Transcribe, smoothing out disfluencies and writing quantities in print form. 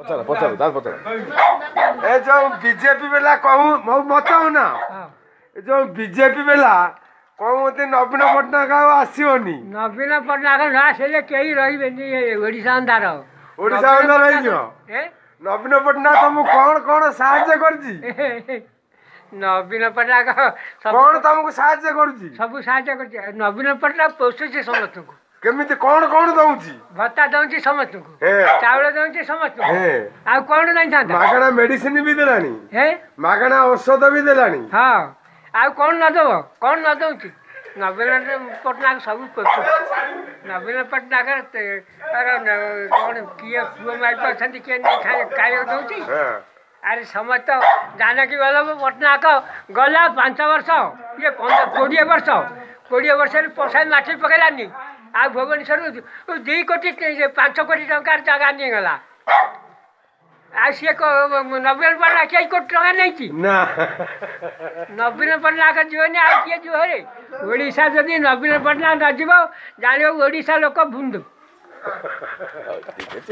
ପଚାର ପଚାର ତାର ପଚାର। ଏ ଯୋଉ ବିଜେପି ବେଲା କହୁ ମତ ନା, ଏ ଯୋଉ ବିଜେପି ବେଲା କହୁଛନ୍ତି ନବୀନ ପଟ୍ଟନାୟକ ଆଉ ଆସିବନି। ନବୀନ ପଟ୍ଟନାୟକ ନ ଆସିଲେ କେହି ରହିବେନି, ଏ ଓଡ଼ିଶା ଅନ୍ଧାର। ଓଡ଼ିଶା ଅନ୍ଧାର ହେଇଯିବ। ଏ? ନବୀନ ପଟ୍ଟନାୟକ ତମକୁ କଣ କଣ ସାହାଯ୍ୟ କରିଛି? ନବୀନ ପଟ୍ଟନାୟକ ସବୁ କଣ ତମକୁ ସାହାଯ୍ୟ କରୁଛି? ସବୁ ସାହାଯ୍ୟ କରୁଛି। ନବୀନ ପଟ୍ଟନାୟକ ପୋଷୁଛି ସମସ୍ତଙ୍କୁ। କେମିତି, କଣ କଣ ଦଉଛି? ଭତ୍ତା ଦଉଛି ସମସ୍ତଙ୍କୁ, ଚାଉଳ ଦଉଛି ସମସ୍ତଙ୍କୁ। ଆଉ କଣ ଦେଇଥାନ୍ତା? ମାଗଣା ମେଡିସିନ ବି ଦେଲାଣି। ହେ? ମାଗଣା ଔଷଧ ବି ଦେଲାଣି। ହଁ, ଆଉ କଣ ନ ଦେବ? କଣ ନ ଦଉଛି? ନବୀନ ପଟ୍ଟନାୟକ ସବୁ ପୋଷୁଛି। ନବୀନ ପଟ୍ଟନାୟକ କଣ କିଏ ପୁଅ ମାଇପ ଅଛନ୍ତି, କିଏ ନେଇ ଖାଇବାକୁ ଦଉଛି? ଆରେ ସମସ୍ତ ଜାନକୀ ବଲ୍ଲଭ ପଟ୍ଟନାୟକ ଗଲା 5 ବର୍ଷ, ଇଏ 15 20 ବର୍ଷ, 20 ବର୍ଷରେ ପଇସା ମାଟି ପକେଇଲାନି। ଆଉ ଭୁବନେଶ୍ୱରରୁ 2 କୋଟି 5 କୋଟି ଟଙ୍କାର ଜାଗା ନେଇଗଲା। ଆଉ ସିଏ ନବୀନ ପଟ୍ଟନାୟକ କେଇ କୋଟି ଟଙ୍କା ନେଇଛି? ନା। ନବୀନ ପଟ୍ଟନାୟକ ଯିବନି, ଆଉ କିଏ ଯିବ ରେ? ଓଡ଼ିଶା ଯଦି ନବୀନ ପଟ୍ଟନାୟକ ନ ଯିବ, ଜାଣିବ ଓଡ଼ିଶା ଲୋକ ଭୁଣ୍ଡୁ। ହଉ, ଠିକ ଅଛି।